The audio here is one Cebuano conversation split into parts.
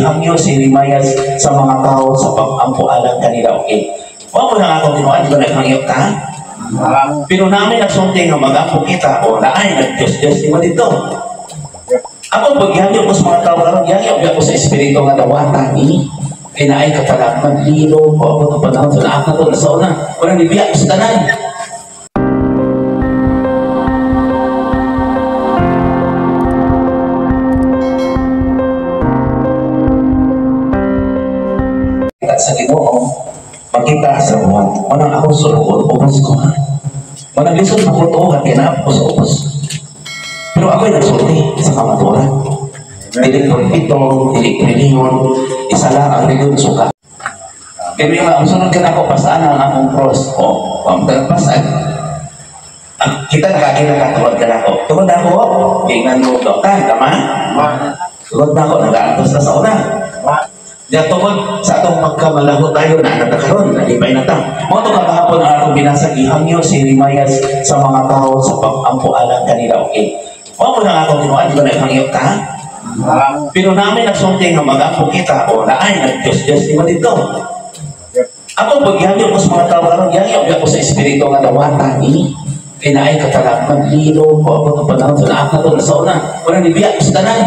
Gihangyo si Jeremias sa mga tao sa pag-ampo alang kanila. Okay. Wa mo na akong tinuan, di ba naghangyo ka? Pero namin nagsulti nga mag-ampo kita, o naay, nag-Diyos-Diyos, di ba dito? Ako, pag gihangyo ko sa mga tao karon, gihangyo ko sa espiritu nga dawata ni kinaay katalak, maglilo ko ako ng panahon sa laak na to, nasa una, walang nibiyak ko sa tanan. Kita sa Ginoo, makita sa buwan. Manang ako sulukod, ubos ko ha. Manang lisod mo ko tuohan, kaya naap ko sa ubos. Pero ako'y nagsulti sa kamatuoran. Dili pulpito, dili reliyon, isa lang ang reliyon suka. Kaya may mga musunod ka na ako, pasaan ang akong cross. O, pasan. Kita nakakita ka, tungod ka na ako. Tungod na ako, tingnan mo, dokta, tama? Tungod na ako, nag-aantos na sa una. Diya tungod sa atong pagkamalaho tayo na natakaroon, nalipay na ta. Mo ito kagahapon ang atong binasa, gihangyo si Jeremias sa mga tao sa pag-ampo alang kanila. Okay. Mo na akong tinuan, di ba naghangyo ka? Pero namin nagsulti nga mag-ampo kita, o naay, nag-Diyos-Diyos, di ba dito? Ako, pag gihangyo ko sa mga tao karon, gihangyo ko sa espiritu nga dawata ni kinaay katalak, maglilo ko ako ng panahon sa laak na to, nasa una, walang nibiyak ko sa tanan.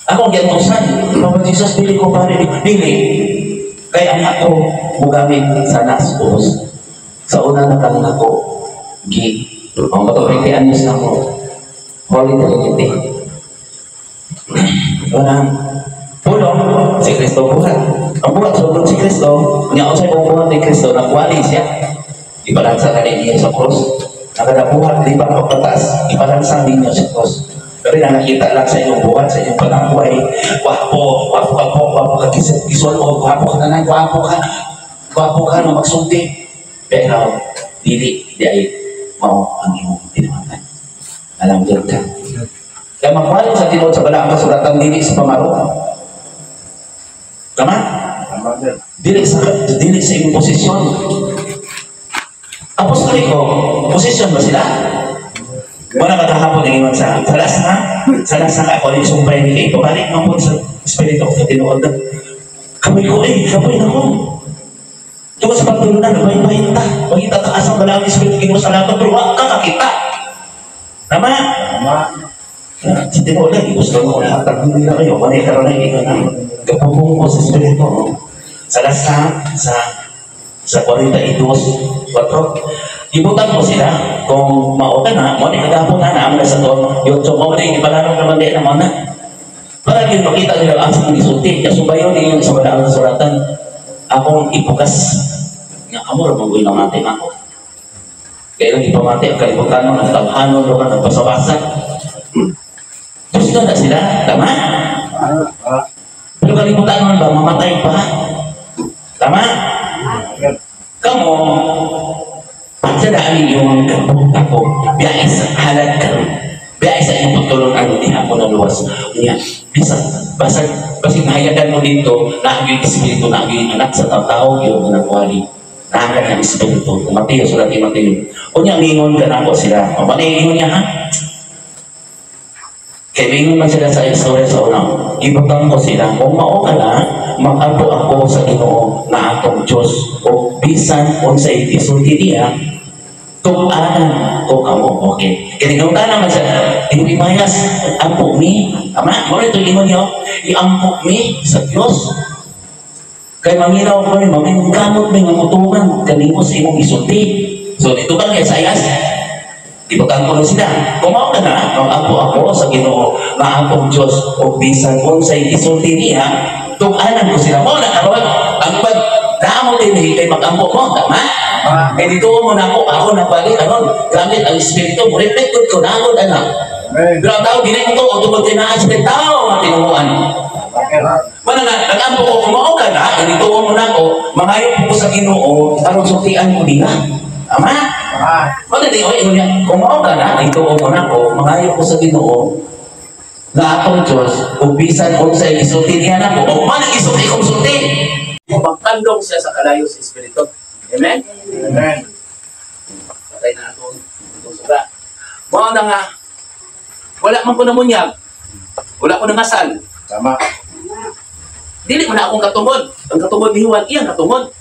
Ako ang giantosan, Papa Jesus, dili ko pare, dili. Kaya ang ako mugamit sa nas-ubos. Sa una na tanong ako, gi. Ang katong 20 anyos na ako, Holy Trinity. Wala. Pulong, si Kristo buhat. Ang buhat, sugod si Kristo, niya unsay buhat ni Kristo, nagwali siya. Ibalansa na niya sa cross. Nakadabuhat, di ba pagkataas, ibalansang ninyo sa cross. Pero na nakita lang sa inyong buhat, sa inyong panangbuhay, wapo, wapo ka po, wapo ka kisol, o wapo ka na wapo ka na magsulti. Pero, dili, di ay mao ang imong tinuatan. Alam dyan ka. Kaya magwalin sa tinuod sa balaang kasulatan, dili sa pamaro. Tama? Dili sa imong posisyon. Apostoliko, posisyon ba sila? Wala kagahapon ang iwan sa salas na ako yung sumpay ni kay pabalik man po sa espiritu ko sa tinuod na kamay ko eh, kamay na ko. Tungkol sa pagtulunan, nabay-bayin ta. Magita taas ang balaang espiritu Ginoo sa lahat, pero wag ka kakita. Tama? Sa tinuod lang, gusto ko lahat. Tagin na kayo, manay karoon na hindi ka na. Kapupong ko sa espiritu. Salas na sa 42, 4. Ibutan ko sila kung mao ka na, mo ni kagapon na naman na sa to, YouTube mo ni ipalalong naman di na mo na. Para gyud makita nila ang sa gisulti, kaya subayon ninyo sa balaang suratan akong ibukas nga amo ra maguy namatay ako. Kaya lang ipamati ang kalibutan ang tawhanon ro ang pasabasa. Gusto na sila, tama? Pero kalibutan man ba mamatay pa? Tama? Kamo sa daan yung kabuk ako, biyahe sa halad ka, biyahe sa inyong pagtulong ang hindi ako naluwas. Niya, basag, basig nahayagan mo dito, na ang iyong espiritu, na ang iyong anak sa tao, yung nakuhali, na ang kanyang espiritu. Mateo, sulat ni Mateo. O niya, mingon ka na ako sila. O, paano niya, ha? Kaya mingon man sila sa istorya sa una, ibutang ko sila, kung mao ka na, mag-ampo ako sa Ginoo na atong Diyos, o bisan unsay isulti niya, tumanan ko kamo. Okay. Kaya ikaw naman sa Jeremias, ampo mi, tama? Muna ito ingon niyo, iampo mi sa Diyos. Kaya mangiraw ko ni, mamingkamot mi nga mutungan kanimo sa imong isulti. So dito ka kay Isaias, ibutang ko na sila. Kung mao ka na, mag-ampo ako sa Ginoo na atong Diyos, o bisan unsay isulti niya, tumanan ko sila. Mao na karon ang pag naamo din kay mag-ampo mo, tama? Eh dito mo na ako, ako nagbalik, ano, gamit ang espiritu, reflect ko na ako, anak. Pero ang tao, ginay mo to, o tungkol tinaan sa tao, matinuan. Mana nga, nag-ampo ko, kumao ka na, dito mo na ako, mangayo po ko sa Ginoo, aron sultian mo nila. Tama? Mana di, oy, kumao ka na, dito mo na ako, mangayo ko sa Ginoo, na atong Diyos, ubisan unsay isulti niya na ako, o mana isulti kong sulti. Magtandong siya sa kalayo sa espiritu. Amen? Amen. Patay na itong suga. Mao na nga, wala man ko namunyag, wala ko nangasal. Tama. Dili man na akong katungod. Ang katungod ni Juan, iyang katungod.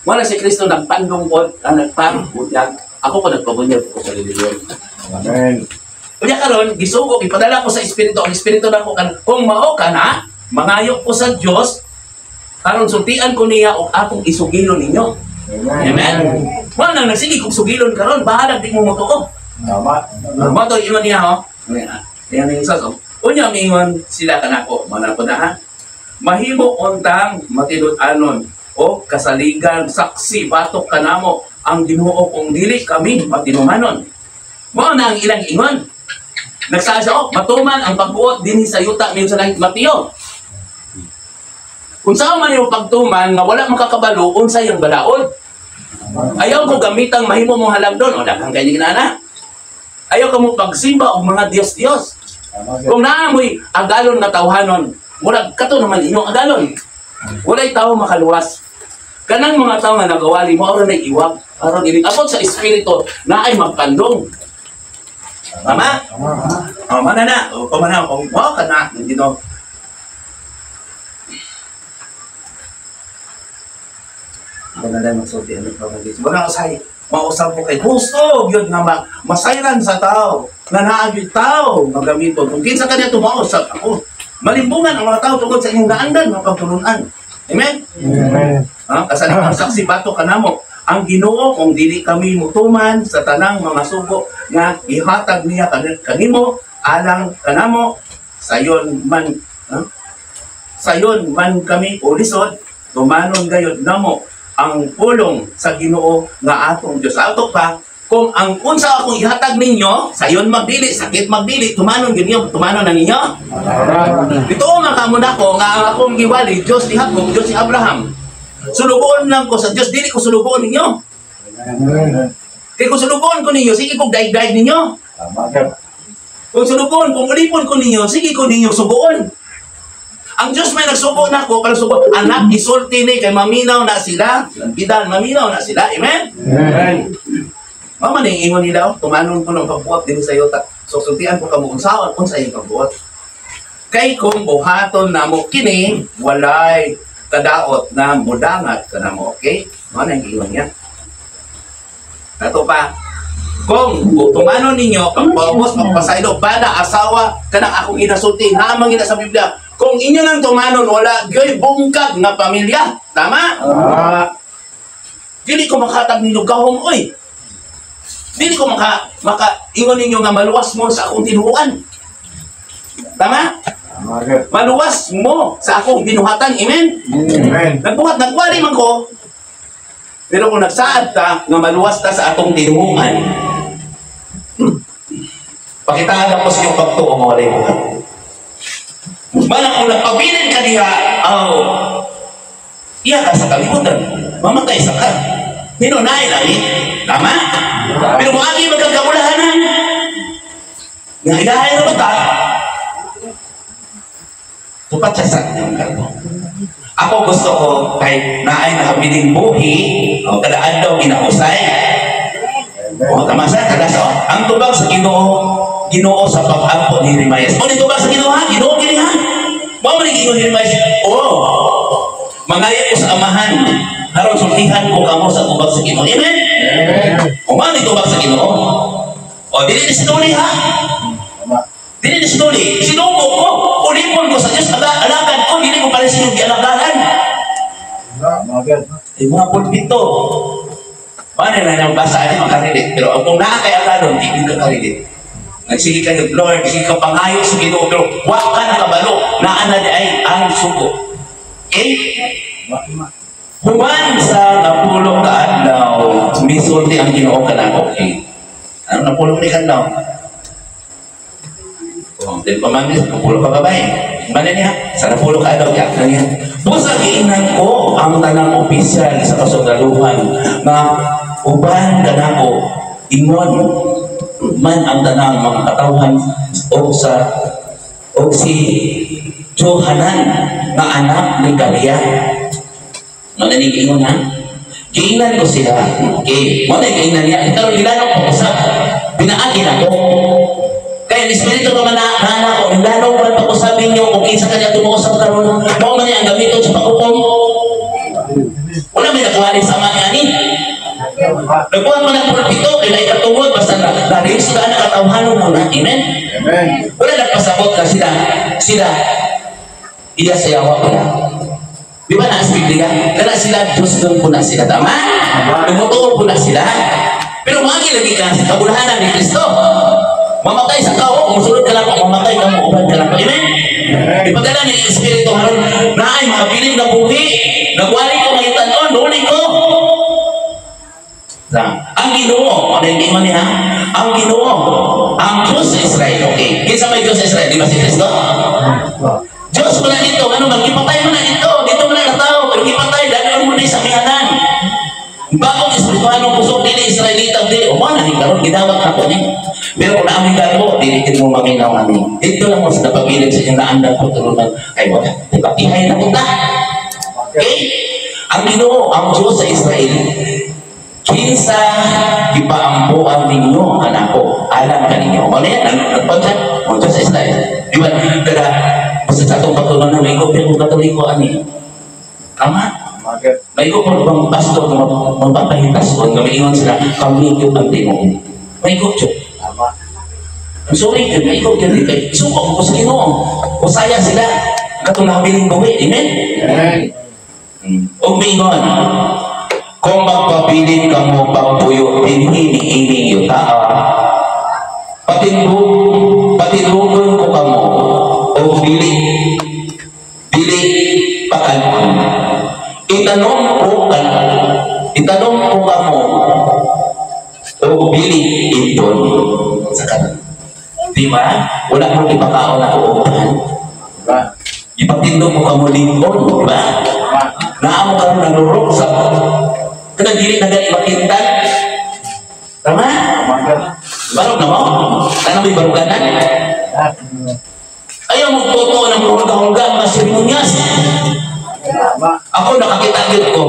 Wala si Kristo nagpandong po, ang nagpabunyag. Ako po nagpabunyag ko sa relihiyon. Amen. Unya karon gisugo ipadala ko sa espiritu, ang espiritu nako kan kung mao ka na, mangayo ko sa Dios aron sultian ko niya og akong isugilon ninyo. Amen. Wala nang nagsige kog sugilon karon, bahalag di mo motuo. Tama. Mo to ingon niya ho. Niya ni Jesus oh. Unya miingon sila kanako, mo na po na ha. Mahimo untang matinud-anon o kasaligan saksi batok kanamo ang Ginoo kung dili kami matinumanon. Mao na ang ilang ingon. Nagsaad siya, oh, matuman ang pagbuot dinhi sa yuta miyon sa langit Mateo. Kung saan man yung pagtuman nga wala makakabalo unsa yang balaod. Ayaw ko gamitang mahimo mong halangdon o daghang kay ginana. Ayaw ka mo pagsimba og mga Dios-Dios. Tama. Kung naa mo'y agalon nga tawhanon, murag kato naman inyong agalon. Walay tao makaluwas. Kanang mga tao nga nagawali mo ra na iwag aron ilig abot sa espiritu na ay magpandong. Tama? Tama. Oh, mana na. O, pamana kung mao ka na, hindi no. Ako na lang magsulti ang pamagis. Wala usay, mausap ko kay gusto gyud nga masayran sa tao, nga naa gyud tao nga gamiton. Kung kinsa kaniya tumausap ako, malimbungan ang mga tao tungod sa inyong naandan mga pagtulunan. Amen? Amen. Ha? Kasaligang saksi bato kanamo ang Ginoo kung dili kami mutuman sa tanang mga sugo nga gihatag niya kanimo alang kanamo sayon man, ha? Sayon man kami o lisod tumanon gayod namo ang pulong sa Ginoo nga atong Dios. Ato pa kung ang unsa akong ihatag ninyo sayon magdili sakit magdili tumanon gyud ninyo, tumanon na ninyo. Tama. Ito nga kamo nako nga ang akong giwali Dios ni Jacob, Dios ni Abraham. Sulugoon lang ko sa Dios, dili ko sulugoon ninyo. Amen. Kay kung sulugoon ko ninyo, sige kong daig-daig ninyo. Tama. Kung sulugoon, kung ulipon ko ninyo, sige ko ninyo sugoon. Ang Dios may nagsugo na ako, para sugo, anak, isulti ni, kay maminaw na sila. Bidan, maminaw na sila. Amen? Amen. Mama na yung ingon nila, oh, tumanon ko ng pagbuot din sa iyo. So, sultian ko kamo unsaon, unsa iyong pagbuot. Kay kung buhaton namo kini, walay kadaot na mudangat ka namo, okay? Mao na yung ingon niya. Ato pa, kung tumanon ninyo, pagpaubos, pagpasaylo, bana, asawa, kanang akong inasulti, naamang ina sa Biblia, kung inyo nang tumanon, wala gyoy bungkag nga pamilya. Tama? Tama. Dili ko makatag ninyo gahom, oy. Dili ko maka ingon ninyo nga maluwas mo sa akong tinuoan. Tama? Tama. Maluwas mo sa akong binuhatan. Amen? Amen. Nagbuhat, nagwali man ko. Pero kung nagsaad ta, nga maluwas ta sa atong tinuoan, pakitaan ako sa inyong pagtuo nga walay buhat. Malang kung nagpabilin ka diha, aw, iya ka sa kalibutan, mamatay sa ka. Pero naay langit. Tama? Pero kung agi magkagkamulahanan, nga ilahay na bata, tupat siya sa inyong kargo. Ako gusto ko kay naay nakabiling buhi, o kadaan daw ginausay. O tama sa kada sa ang tubag sa Ginoo, Ginoo sa pag-ampo ni Jeremias. O ni tubag sa Ginoo ha, Ginoo gini ha. Mao man ingon ni Jeremias, o mangaya ko sa amahan, aron sultihan ko kamo sa tubag sa Ginoo. Amen. Amen. O mao ni tubag sa Ginoo. O dili ni sinuli ha. Tama. Dili ni sinuli, sinugo ko, ulipon ko sa Dios, alagad ko, dili ko pala sinugi alagaran. Tama. Ay, mga pulpito. Paano na nang basa ani makarilit? Pero kung naa kay agalon, di ka karilit. Nagsige kayo, Lord, sige ka pangayo sa Ginoo, pero wa ka nakabalo, naa na di ay ang sugo. Okay? Human sa napulo ka adlaw, misulti ang Ginoo ka na, okay. Ano napulo ni kadlaw? Oh, din pa man, napulo ka babae. Mana niya, sa napulo ka adlaw, yak na niya. Busa giingnan ko ang tanang opisyal sa kasundaluhan nga uban kanako ingon man ang tanang mga katawhan o sa o si Johanan nga anak ni Karia. Mana ni giingon ha? Giingnan ko sila. Okay, mo na giingnan niya. Ikaw gilanok ko usab. Pinaagi na ko. Kaya ang espiritu naman na ko, gilanok man pag-usab. Kabalo ba ninyo kung kinsa kanya tumuusap karon? Mao man ang gamiton sa paghukom. Wala may nakuha ni sama ni ani. Nagkuha man ang pulpito, kay naay katungod, basta na narinig sila na katawhanon mo na. Amen? Amen. Wala nagpasabot na sila, sila, iya sa yawa ko na. Di ba na sa Biblia? Kana sila, Diyos doon po na sila. Tama? Tumutuo po na sila. Pero magi lagi ka sa kabulahanan ni Kristo. Mamatay sa kao, musulod ka lang, mamatay ka mo, uban ka lang. Amen? Ipadala ni Espiritu haron na ay makabilin na buhi, nagwali ko mangitanon, nuli ko. Na, ang Ginoo, ano yung ingon niya? Ang Ginoo, ang Diyos sa Israel. Okay, kinsa may Diyos sa Israel? Di ba si Kristo? Diyos mo na dito, ano man, gipatay mo na dito, dito mo na natao, pero gipatay, dahil mo na sa mihanan. Bagong espirituhanong kusog, dili Israelita, dili, o mga nang karon, gidawat na ko ni. Pero kung naaming mo, dili kin mo maminaw ani. Dito lang mo sa napabilin sa inyong naandan ko tulungan. Ay wala, di ba? Ihay na punta. Okay? Ang Ginoo, ang Diyos sa Israel, kinsa gipaambuan ninyo kanako, alam ka ninyo. Ano yan? Nagpagkat, ang Diyos sa Israel. Di ba? Kada, basta sa atong pagtulungan na may kopya kung Katoliko ani. Tama? May ko bang pastor nga magpapahintas ko nga maingon sila kami gyud ang tinuod. May ko jud. I'm sorry gyud, may ko gyud kay suko ko sa Ginoo. Usaya sila katong nabiling buhi. Amen. Amen. Ug miingon, kung magpabilin kamo pagpuyo dinhi niining yutaa, patindugon ko kamo og dili dili pakanon. Itanom ko kamo og dili ibton sa karon. Di ba? Wala mo ipakaon ako og uban. Diba? Ipatindog ko kamo lingkod, di ba? Naamo karon nanurok sa kanang dili na gani makintan. Tama? Barog na mo? Tanang may baruganan? Ayaw mo totoo ng hulga-hulga, mga seremonyas. Ako nakakita gyud ko.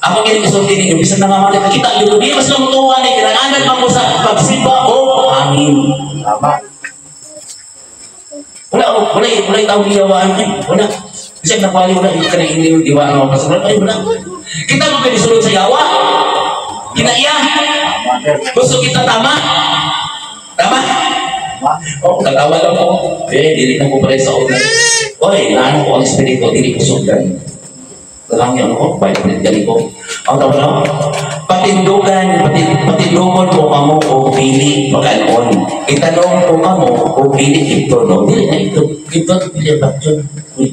Ako gini isulti ninyo, bisan nangamali, nakakita gyud ko. Di mas lang mutuwa ni, kinanganan man ko sa pagsiba o hangin. Tama. Wala, wala, wala tawag giyawaan eh. Wala. Kasi nakwali, wala, hindi ka na ingin yung diwa ng mga Ay, wala. Kita mo pwede sulod sa yawa. Kinaiya. Gusto kita tama. Tama? Oh, katawa lang ko. Eh, dili na ko pare sa una. Oy, naano ko ang espiritu, dili ko sundan. Lang yun ako, vibrate gali ko. Ang tawag na, patindugon ko kamo o dili pagkanon. Itanong ko kamo o dili ito, no? Dili na ito. Ito, dili ba? Uy.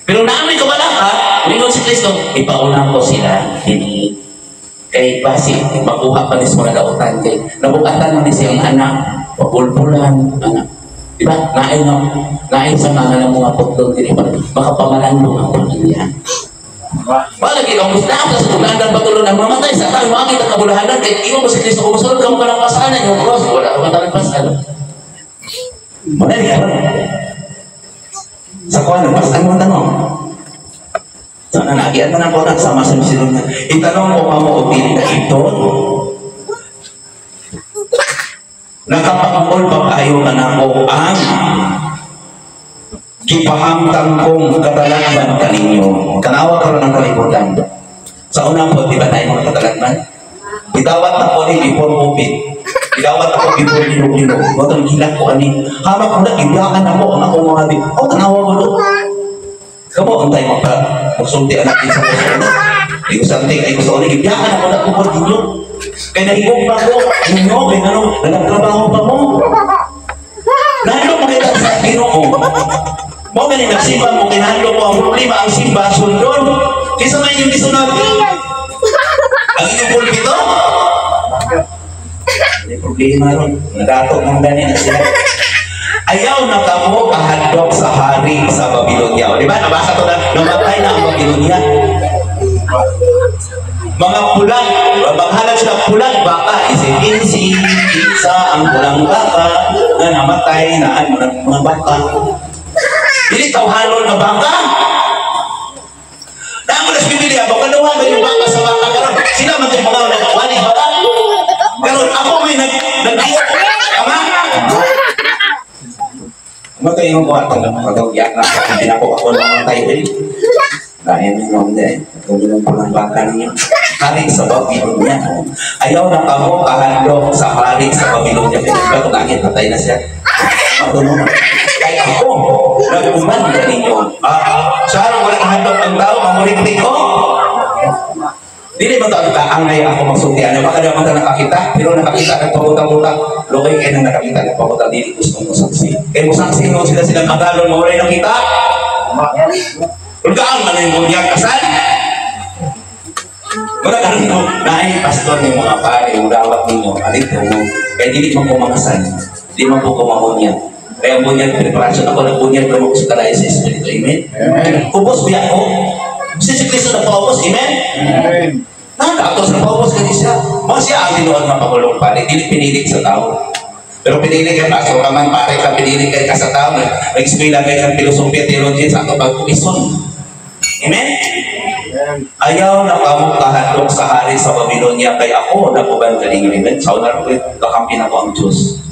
Pero namin kabalaka, lingon si Kristo, ipauna ko sila, hindi kay basi makuha pa ni sa mga dautan kay nabukatan man ni siyang anak, pabulbulan anak, di ba? Naay nga naay sa mga ng mga putlon diri ba makapamalandong ang pamilya. Wala gid ang gusto sa tugnagan patulon ang mamatay sa tao mga kita kabulahanan kay ingon mo si Kristo kung musulod ka mo kanang pasanan yung cross wala ka man pasan mo na karon sa kuan pasan mo tanong. Sana nagian man ako sama sa misilon niya. Itanong ko kamo og dili na ito. Nakapangol pa kayo kanako ang gipahamtang kong katalagman kaninyo. Kanawa karon ang kalibutan. Sa una po, di ba tayo mga katalagman? Idawat na ko ni before COVID. Idawat ako before nilog-nilog. Matang gilak ko ani. Hamak ko na, gibiyakan ako ang akong mga di. Oh, tanawa ko do. Kamo ang tayo magsulti anak sa puso na. Ay ko ay ko sa uli, gibiyakan ako na tungkol ninyo. Kaya nahigog pa ko, ninyo, kaya nanong, nagtrabaho pa mo. Nahilo mo kita sa Ginoo. Mo gani nagsimba mo, kinahilo mo ang problema, ang simba, sundon. Kisa may inyong gisunod. Ang inyong pulpito? May problema ron. Nadato ng gani na sila. Ayaw na kamo kahadlok sa hari sa Babylonia. O, di ba? Nabasa to na, namatay na ang Babylonia. Mga pulang, maghalag sila pulang baka, isip insi, isa ang pulang baka, na namatay na ang mga baka. Dili tawhanon nga baka. Naamo na sa Biblia, baka nawa yung baka sa baka karon. Sila man yung mga nagwali baka. Karon ako may nag Tama? Mo tayo yung kuha itong pagkagyak na hindi na po ako namatay eh. Dahil ninyo hindi. Ito ng baka ninyo. Hari sa Babylonia. Ayaw na kamo kahandok sa hari sa Babylonia. Pero bakit patay na siya? Matulungan. Kaya ako, nag-uman na ninyo. Ah, sa araw wala kahandok ang tao, mamuliktik ko. Dili ba ito ang kaangay ako magsulti? Ano baka naman ta nakakita, pero nakakita ng pamuta-muta. Lukay kayo nang nakakita ng pamuta, dili gusto mo saksi. Kaya mo saksi no, sila silang agalon, mawalay nakita. Ulgaan man yung bunyag kasal. Wala ka rin naay pastor ng mga pare, yung dawat ninyo, alit mo. Kaya dili man ko makasal, di man po ko mamunyag. Kaya bunyag, preparasyon ako ng bunyag, pero ko sa kalaya sa Espiritu. Amen? Amen. Ubos biya ko. Si si Kristo na paubos, amen? Amen. Nakakatos na paubos kani siya. Mo siya ang tinuod nga pangulong pare, dili pinilit sa tao. Pero pinili kay pastor ka man, pare ka, pinili kay ka sa tao. Nag-eskwela kay kang filosofiya, theology sa ato pagkuison. Amen? Amen. Ayaw na kamo kahadlok sa hari sa Babylonia kay ako nakuban kaninyo. Amen? Sa una ko, kakampi na ko ang Diyos.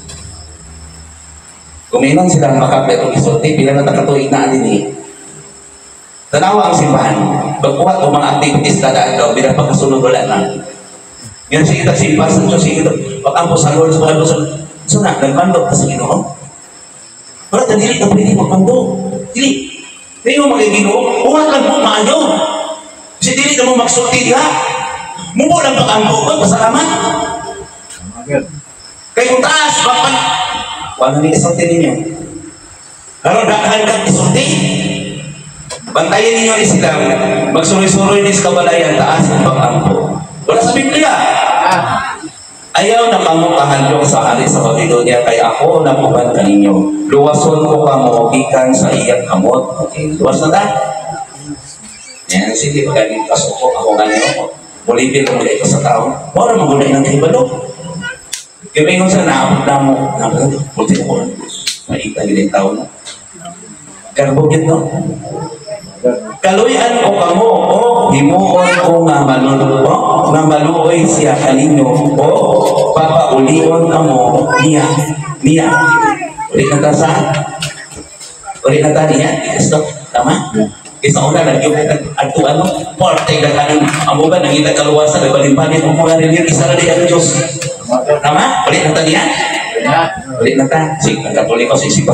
Kuminon sila makapit og isulti, pila na takatuig na din eh. Tanawa ang simbahan. Pagkuhat o mga activities kada adlaw, bila pagkasunod wala na. Yan sige tag simba sa Diyos, sige tag pag-ampo sa Lord, sa pag sa So na, nagmando ka sa Ginoo. Pero dili ka pwede magmando. Dili. Dili mo magigino, buhat lang mo maayo. Kasi dili ka mo magsulti diha. Mubo lang pag-ampo ko, pasalamat. Tama. Kay kung taas, bakit? Wala ni isulti ninyo. Karon daghan kang isulti. Bantayan ninyo ni sila, magsuroy-suroy ni sa kabalayan, taas ang pag-ampo. Wala sa Biblia. Ayaw na kamo kahadlok sa hari sa Babylonia, kay ako nakuban kaninyo. Luwason ko kamo gikan sa iyang kamot. Okay, luwas na ta. Yan, sige, pag kasuko ako ganyan. Mulipil ko muli ito sa tao. Wala magulay ng hibalo. Kaya may sa naabot na mo, multi ko ng Diyos. Maita gid ang tao na. Garbo gid no? Kaluyan ko kamo o himuon ko nga malulo nga maluoy siya kaninyo o papaulion kamo niya niya. Ulit na ta sa ulit na ta niya. Stop. Tama? Isa una lang yung adto ano parte daghanan amo ba nangita kaluwasan nagbalin-balin mo mga reliyon isa ra di ang Diyos. Tama? Ulit na ta niya. Ulit na ta. Sige, ang Katoliko si Simba.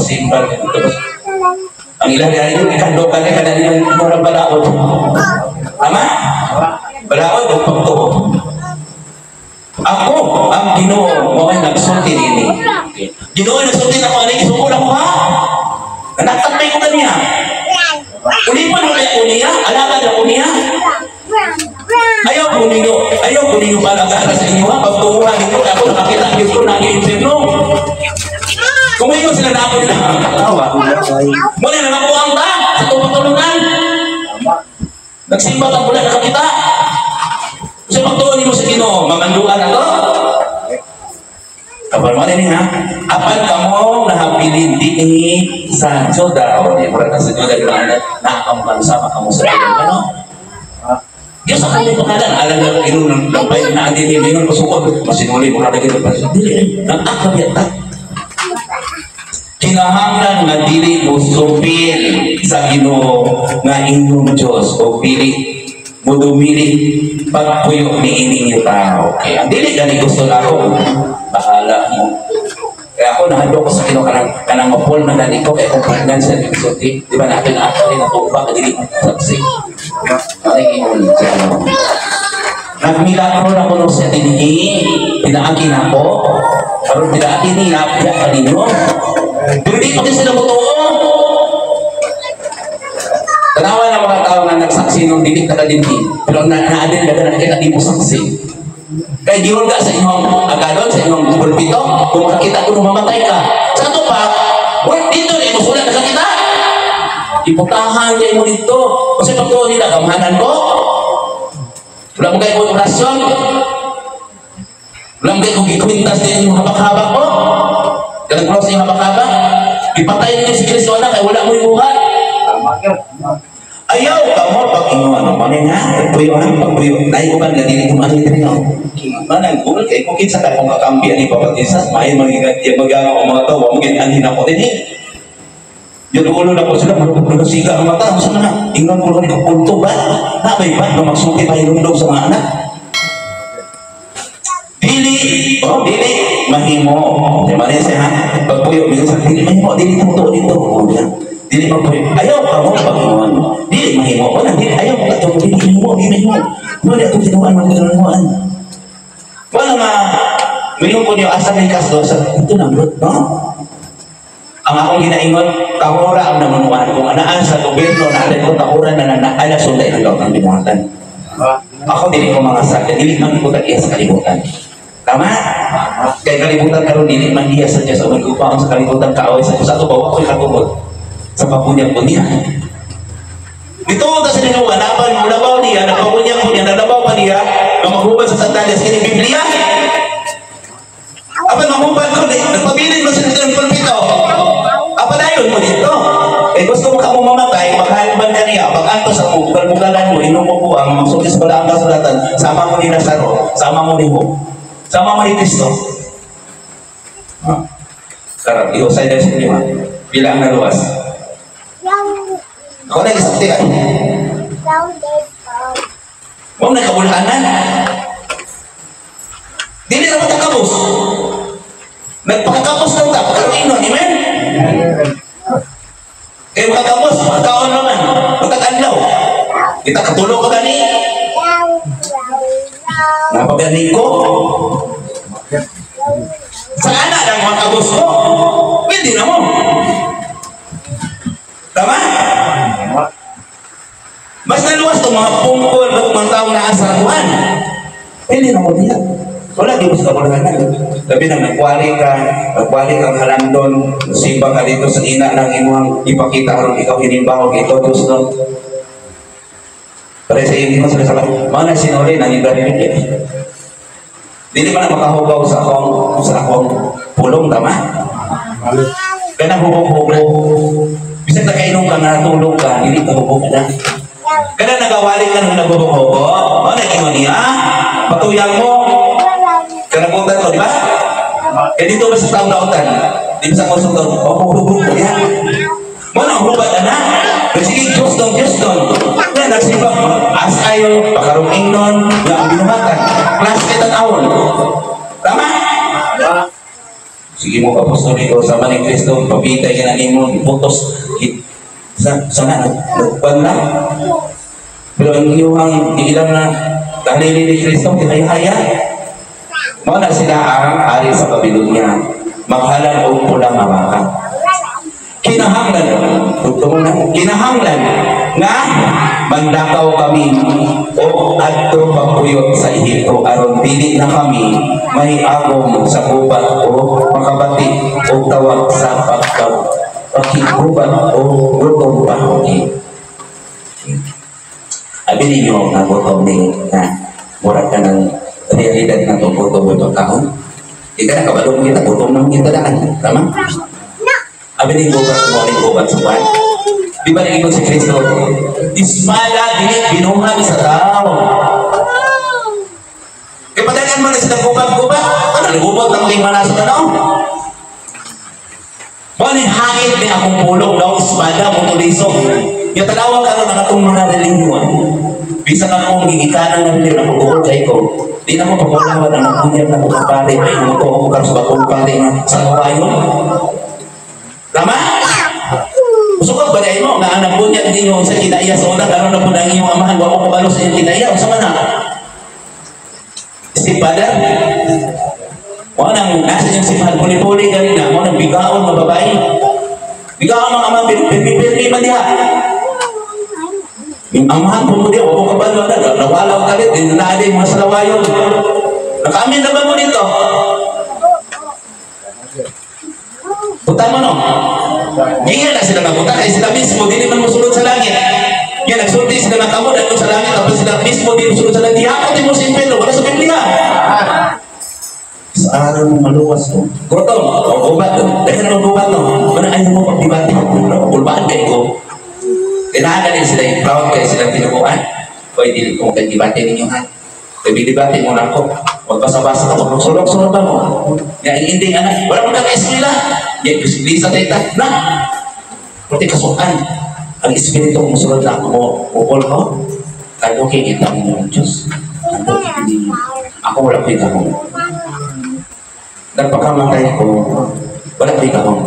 Ang ilang niya yung ikando ka na kada nilang murang balaod. Tama? Balaod o pagtuo. Ako ang Ginoo mo ay nagsulti nini. Okay. Ginoo nagsulti na ko ani isuko na ko ha. Nanatambay ko kaniya. Ulipan mo ko niya, alagad ako niya. Ayaw ko ninyo balagara sa inyo ha. Pagtunguhan ninyo, ako nakakita ang Diyos ko, nag-impirno. Kung ngayon sila na ako nila, katawa. Muna na nakuha ang ta sa tulong-tulungan. Nagsimba ka wala nakakita. Kasi pagtuon nimo sa Ginoo, mamanduan na to. Kapal mo ni ha. Apan kamo nahabilin dinhi sa Juda o di mura sa Juda di ba nakakampan sama kamo sa Ginoo ano? Diyos ang kanyang pangalan. Alam na Ginoo ng lampay na andi ni Ginoo pasukod. Masinuli mo na lagi ng pansin. Dili, nag-akam yata. Kinahanglan nga dili mo supil sa Ginoo nga inyong Diyos o pili mo dumili pagpuyo ni ining tao. Okay, ang dili gani gusto na ako, bahala mo. Kaya ako nahadlok ko sa Ginoo kanang kanang mapol na gani ko kay kung pagnan sa sulti, di ba natin ako rin natupa ka dili saksi. Ay ingon sa Ginoo. Nagmilagro na kuno sa dinhi, pinaagi na ko. Karon pinaagi ni napya kaninyo. Pero di pa kasi sila motuo. Tanawa ng mga tao nga nagsaksi nung dili ka dinhi. Pero na naadin daga nakita di mo saksi. Kaya gihulga sa inyong agalon, sa inyong pulpito, kung makakita ko nung mamatay ka. Sa ato pa, well, dito na imo sulat nakakita. Iputahan niya mo dito. Kasi pagtuo nila, gamhanan ko. Wala mo kayo orasyon. Wala mo kayo gikwintas din yung habak-habak mo. Kanang cross yung habak-habak. Ipatay ninyo si Kristo anak, kaya wala mo yung buhat. Ayaw ka mo pag ingon ano man nga pagpuyo ha pagpuyo dahil ko man nga dili ko man diri no manang kung kay kung kinsa ka kung kakampi ani Papa Jesus maayo man gyud maganga ang mga tawo mo gid anhin ako dinhi. Yung ulo na po sila, marupok na siga ang mata. Sa mga, ingon ko lang punto ba? Nabay ba? Na magsulti pa hinumdum sa mga anak? Dili, oh, dili, mahimo. Di ba niya siya, ha? Pagpuyo, minsan, dili mahimo, dili totoo dito. Oh, yan. Dili magpuyo. Ayaw ka mo, Panginoon. Dili mahimo. Wala, dili, ayaw mo ka dili mahimo, dili mahimo. Wala itong tinuan, wala tinuan. Wala nga, mingon ko niyo, asa may kaso, sa, ito na, no? Ang akong ginaingon, kahura ang namunuan. Kung anaan sa gobyerno na alin ko, kahura na nanaala, sunday ang ang binuhatan. Ako, dili ko mga sakit, dili man ko tag-iya sa kalibutan. Tama? Kaya kalibutan karon dili man iya sa Diyos. Ang magupang sa kalibutan, kaaway sa Diyos. Ato ba, ako'y katungod sa papunyag-punya. Dito ta sa Ginoo, napan mo labaw niya, nagpapunyag ko niya, nalabaw pa niya, nga maghubad sa sandalyas kini Biblia. Apan maghubad ko, nagpabilin mo sa dito ng pulpito. Apan ayon mo dito. Eh gusto mo ka mo mamatay, maghalban ka niya, pag-anto sa bugal-bugalan mo, inom mo buang, magsulti sa balaang kasulatan, sama mo ni Lazaro, sama mo ni Job, sama mo ni Kristo. Ha? Tara, iusay dahil sa inyo ha. Pila ang naluwas? Ako na isang ay. Huwag na kabulhanan. Dili na matakabos. Nagpakakapos lang ta, pagkaroon, amen? Kaya makakapos, makakaon naman, magkakanlaw. Kita katulog ka gani. Napagani ko. Sa anak lang makabos mo. Pwede na mo. Tama? Mas naluwas itong mga pungkol, itong mga taong naa sa kuan. Pwede na mo diya. Wala, di mo sa kabulhanan. Labi na, nagwali kang halandon, simba ka dito sa ina ng imuhang ipakita karon ikaw hinimbahog ito, Diyos no. Pare sa inyo sa sa mga na sinuri nang iba rin. Dili man na makahugaw sa akong pulong, tama? Kaya nang hubog-hubog. Bisan nakainom ka, natulog ka, hindi ka hubog na. Kaya nagawali ka nung naghubog-hubog, mga nakingon niya, patuyang mo, kanabutan ko, di ba? Kaya dito ba sa taong nautan? Di ba sa konsultor? O, hubog ko yan. Mo na, hubad na. Sige, Diyos doon, Diyos doon. Kaya nagsiba, as ayo, pakarong ingnon, nga ang binuhatan. Klase kita taon. Tama? Sige mo, apostoliko, sama ni Kristo, pabitay ka na nimo, iputos, sa na, nagpan na. Pero ang inyong ilang na talili ni Kristo, kinayahaya. Mao na sila ang ari sa Babylonia. Maghalan og pula nga baka. Kinahanglan, tugtong na, kinahanglan nga mandakaw kami o adto pagpuyot sa Ehipto aron dili na kami may agom sa gubat o makabati og tawag sa pagkaw pakigubat o gutom pa. Okay. Abi ninyo nga gutom ni nga murag ka ng realidad na itong gutom mo itong taon. Di ka nakabalo kita, gutom naman kita daan. Tama? Abi ni gubat mo ni gubat sa buwan. Di ba naingon si Kristo? Ismala dili binuhat sa tao. Kaya padagan mo na sila gubat-gubat. Ano, nagubat na maging mana sa tanaw? Mo ni hangit ni akong pulong daw espada mo tulisok. Ya tanawa karon ang atong mga relihiyon. Bisan akong gigikanan nga relihiyon ako buol kay ko. Di na mo pagulawan ang nagbunyag na mukha pare ay mo to ako karon sa bagong pare nga sa kawayon. Tama? Usukot ba mo nga ang nagbunyag ninyo sa kinaiya sa una karon na pud ang inyong amahan wa mo kabalo sa inyong kinaiya unsa man na? Stepfather? Mo nang nasa inyong simbahan puli-puli ganina mo nang bigaon nga babae. Bigaon mga ama pirmi man diha. Yung amahan po mo diha, wa mo kabalo na nawala og kalit, din na din mga salawayon. Nakaamin na ba mo dito? Buta mo no? Giya na sila mabuta kay sila mismo dili man mosulod sa langit. Yan nagsulti sila nga kamo dahil sa langit tapos sila mismo dili mosulod sa langit. Gihapon di mo sa impyerno, wala sa Biblia. Sa araw mo maluwas ko. Gutom, o gubat. Dahil mo gubat no. Wala ayaw mo pagdibati. No, kulbaan kay ko. Kailangan din sila yung proud kay sila tinubuan. O dili ko kay ninyo ha. Kay dibate mo lang ko. Magbasa-basa ka, magsulok-sulok ka mo. Nga hindi anak, wala mo kang eskwela. Nga, lisa tayo na. Pati kasukan. Ang Espiritu kung musulod na ako mo, upol ko, kaduki kita mo ng Diyos. Kaduki ninyo. Ako wala ko'y gahom. Nagpakamatay ko, wala ko'y gahom.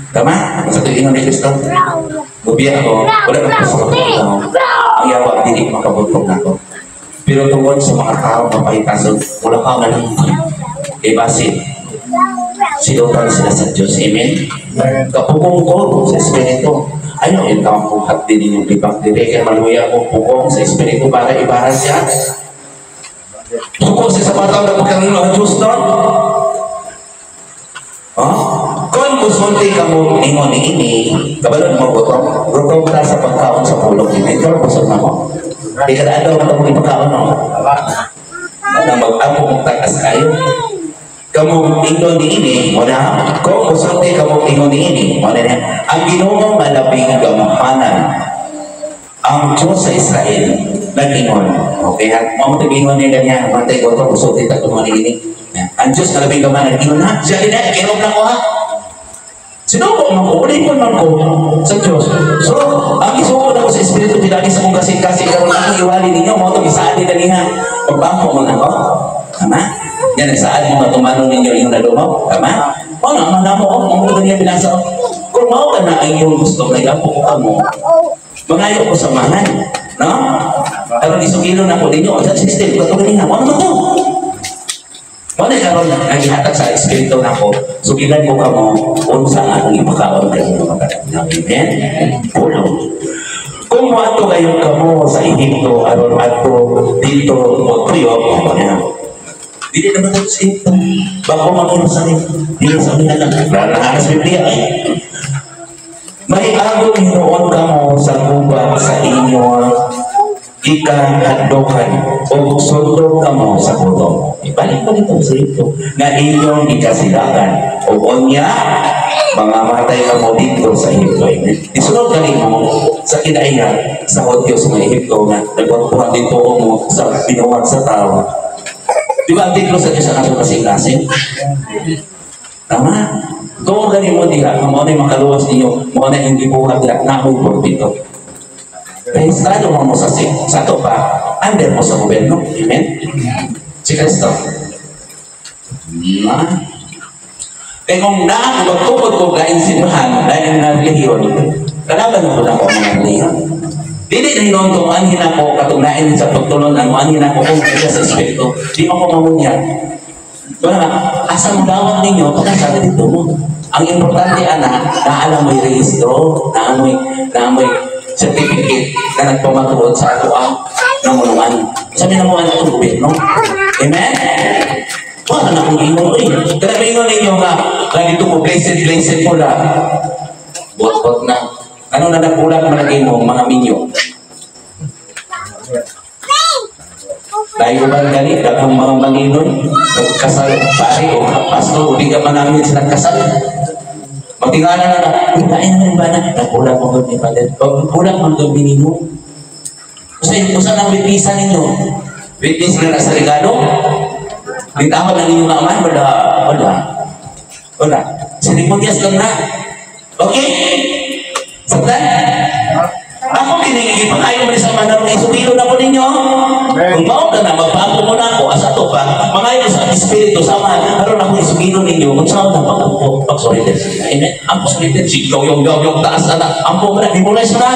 Tama? Sa tuwing ni Kristo? Gubiya ako, wala na ko sa gahom. Ang yawa, dili makabugtong nako. Pero tungod sa mga tao mapahitason, wala ka na lang. Kay basin, silutan sila sa Diyos. Amen? Kapugong ko sa Espiritu. Ayaw yung tawang kong hati ninyong libak. Dili kay maluya akong pugong sa Espiritu para ibara siya. Pugong siya sa mga tao na pagkaroon ang Diyos doon. Oh? Kung musulti ka mo ingon ni ini, kabalon mo gutom, gutom ta sa pagkaon sa pulong ini. Ikaw busog na mo. Di ka na daw mo ipagkaon no. Ano mag-apo mong tagas kayo. Kamu ingon ni ini, wala. Kung musulti ka mo ingon ni ini, wala na. Ang Ginoo malabing gamhanan. Ang Diyos sa Israel nag-ingon. Okay ha? Mao mo ingon ni ganyan, mantay gutom musulti ta kuno ni ini. Ang Diyos na labing gamhanan, ingon ha. Siya din na, kinom na ko ha. Sinuko man ko, ulipon man ko sa Diyos. So, ang isuko na ko sa Espiritu, pinagi sa kong kasing-kasing, karon akong iwali ninyo, mo itong isaan din na niya. Pagpampo mo na ko. Tama? Yan, saan mo matumano ninyo yung nalumaw. Tama? O na, man ako, mo ito niya binasa. Kung mao ka na ang iyong gusto, may ampo ko kamo, mangayo ko samahan. No? Aron isugilo na ko ninyo, sa system, katulad niya, ano man to? Wala karon ang gihatag sa Espiritu nako. Sugilan ko kamo unsa ang akong ipakaon kanino mga. Amen. Pulong. Kung moadto kayo kamo sa Ehipto aron adto dito mo tuyo, ano? Dili naman tayo sa Ehipto. Bago man Jerusalem, dili sa amin lang. Wala sa Biblia ay. May agong hinuon kamo sa gubat sa inyong ikahadlokan o sundog kamo sa gutom. Ibalik pa nito sa ito na inyong ikasilakan o unya mga matay kamo dito sa Ehipto. Amen. Isunod kanimo sa kinaiya sa Hudyo sa mga Ehipto nga nagpagbuhat dito mo sa binuhat sa tao. Di ba ang titulo sa Diyos ang atong kasing-kasing? Tama? Kung gani mo diha, mao na makaluwas ninyo, mao na yung gibuhat diha, nahugot dito. Rehistrado mo mo sa sa to pa, under mo sa gobyerno. Amen? Si Kristo. Na. Kaya kung naa, magtukod ko lain simbahan, lain na relihiyon, kalaban ko na ako ang mga relihiyon. Dili na hinon kung anhin ako, katong lain sa pagtulon, ang anhin ako kung kaya sa Espiritu, di mo ko mamunya. Wala nga, asa mo dawat ninyo, pagkasama dito mo. Ang importante, ana, naalam mo'y rehistro, naamoy certificate na nagpamatuod sa ato ang namuluan. Sabi namuan itong gobyerno. Amen? Wala na akong ingon. Uy, kaya may ingon ninyo nga, ganito mo, blessed, blessed mo lang. Bot-bot na. Ano na nagkulang malagay mo, mga minyo? Tayo ba gani, daghang mga manginon, nagkasal, pare o pastor, hindi ka man namin sila nagkasal. Magtingala na na, kain na ba na? Nagkulang mo ni Father. Nagkulang mo doon ninyo. Usa nang witnessa ninyo. Witness na sa regalo. Bitawan na ninyo nga man, wala, wala. Wala. Siniponyas lang na. Okay? Sabtan? Ako kinigigit pa kayo man sa manarong isutilo na po ninyo. Kung mao ka na, magpapo mo na ako, asa to pa, mangayo sa Espiritu, sama, aron ako isugilo ninyo, kung saan na pag-ampo, pag-surrender sila. Amen? Ampo surrender, si yung yung taas na, ampo mo na, memorize mo na.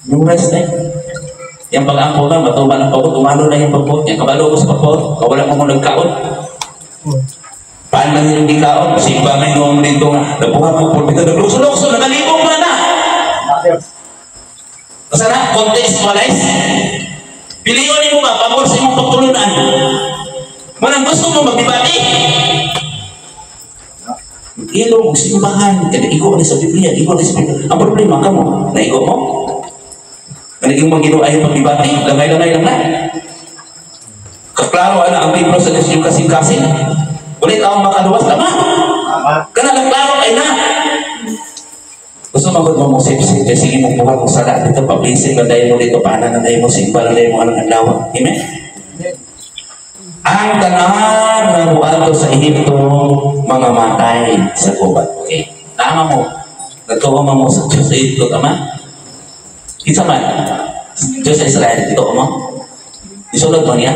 Memorize na. Yung pag-ampo na, matuba ng pagod, umano na yung pagod, yung kabalo ko sa pagod, kawala mo mo nagkaon. Paano man hindi kaon? Simba ngayon dito nga, nabuhat mo pulpito, naglukso-lukso, nagalibog mo na. Basta na, contextualize. Piliyon mo ba, pabor sa imong pagtulunan. Manang gusto mo magdibati. Ilong, simbahan, kaya igo na sa Biblia, igo na sa Biblia. Ang problema ka mo, naigo mo? Maniging mong ginoo ay pagdibati, langay-langay lang na. Kaklaro, ana, ang libro sa Diyos yung kasing-kasing. Ulit ang makaluwas, tama? Kana lang klaro ay na. Gusto magod mo mo sip-sip, kaya sige mo buhat mo sala dito, pablisin na dahil mo dito, paana na dahil mo, simba na dahil mo, anong adlaw. Amen? Ang tanan nga muadto sa Ehipto mga matay sa gubat. Okay. Tama mo. Nagtuo mo sa Diyos sa Ehipto, tama? Kinsa man? Diyos sa Israel, ito mo? Isulod mo niya?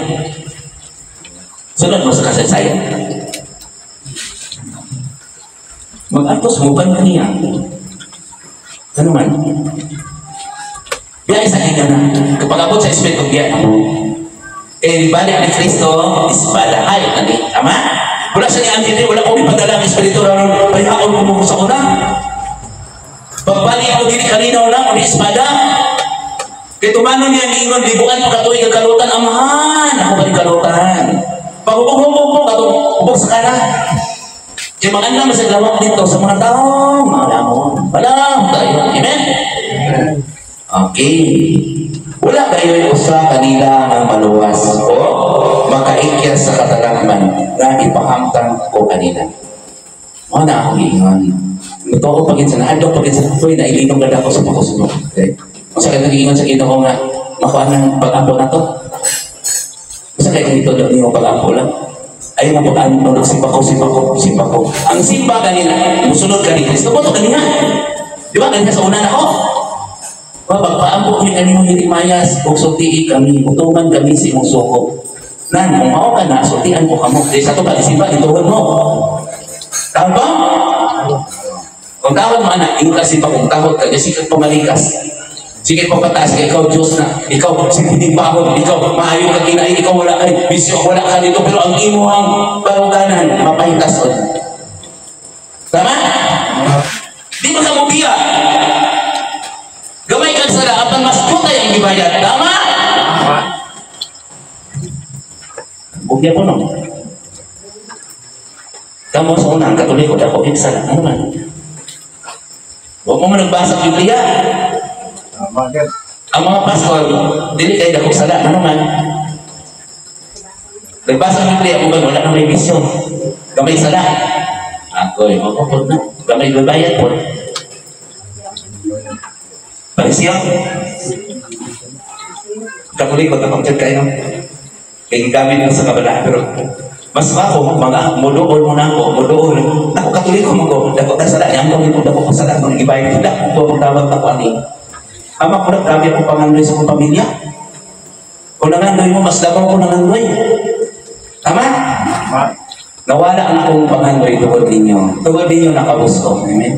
Sulod mo sa kasaysayan? Mag-antos mo ba niya? Ano man? Biya sa kanya na. Kapag abot sa Espiritu, biya mo. Eh, balik ni Kristo, espada. Ay, ani, tama? Wala siya ni Anthony, wala kong ipadala ang Espiritu ron. Payaon mo mo sa una. Pagbalik mo dili kanina lang, o espada. Kay tumanon niya niingon, libuan mo katuig ang kalutan, amahan. Ako ba ni kalutan? Paghubog-hubog mo, katong hubog sa kana. Kay maganda mo sa lawak dito sa mga taong, wala mo. Wala tayo. Amen? Okay. Wala kayo'y usa kanila nga maluwas o makaikya sa katalagman na ipahamtang ko kanila. Mao na akong giingon. Totoo pag sa naadlok pag sa uy, nailinong ganda ko sa pakusno. Okay? Unsa kay nagiingon sa Ginoo nga makuha ng pag-ampo na to? Unsa kay gitudlo nimo pag-ampo lang? Ayaw mo pag-ampo, nagsimba ko, simba ko, simba ko. Ang simba kanina, musunod ka ni Kristo. Boto kanina. Di ba? Kanina sa una na ako. Pagpaampo mi kanimo Jeremias, ug sultii kami, mutuman kami sa imong suko. Nan, kung mao ka na, sultian ko kamo. Di sa to ba, simba, gituhod mo. Tama ba? Kung tawag mo anak, ingon ka simba, kung tawag ka, kasi kang pamalikas. Sige, pagpataas ka, ikaw Diyos na, ikaw si Pinibahon, ikaw maayo ka kinain, ikaw wala kay bisyo, wala ka nito, pero ang imuhang baruganan, mapahitas on. Tama? Di ba ka mubiya? Gamay kang sala, apan mas putay ang gibayad. Tama? Bugya po no? Kamo sa unang Katoliko, dako sala. Ano man? Huwag mo man nagbasa sa Biblia. Ang mga pastor, dili kayo dako sala. Ano man? Nagbasa sa Biblia, kung wala na may bisyo. Gamay sala. Ako'y mapapod na. Gamay babayad po. Parisyo. Katoliko, tapang dyan kayo. Kaya gamit mo sa kabalaan. Pero mas ako, mga muduol mo na ako, muduol. Ako, Katoliko mo ko. Dako ka sala, yang ko dito, dako ka sala, mga ibahin. Dako ko, tawag ako ani. Ama ko na, grabe akong pangandoy sa akong pamilya. Kung nangandoy mo, mas labaw ko nangandoy. Tama? Nawala ang akong pangandoy tungod ninyo. Tungod ninyo nakabus ko. Amen?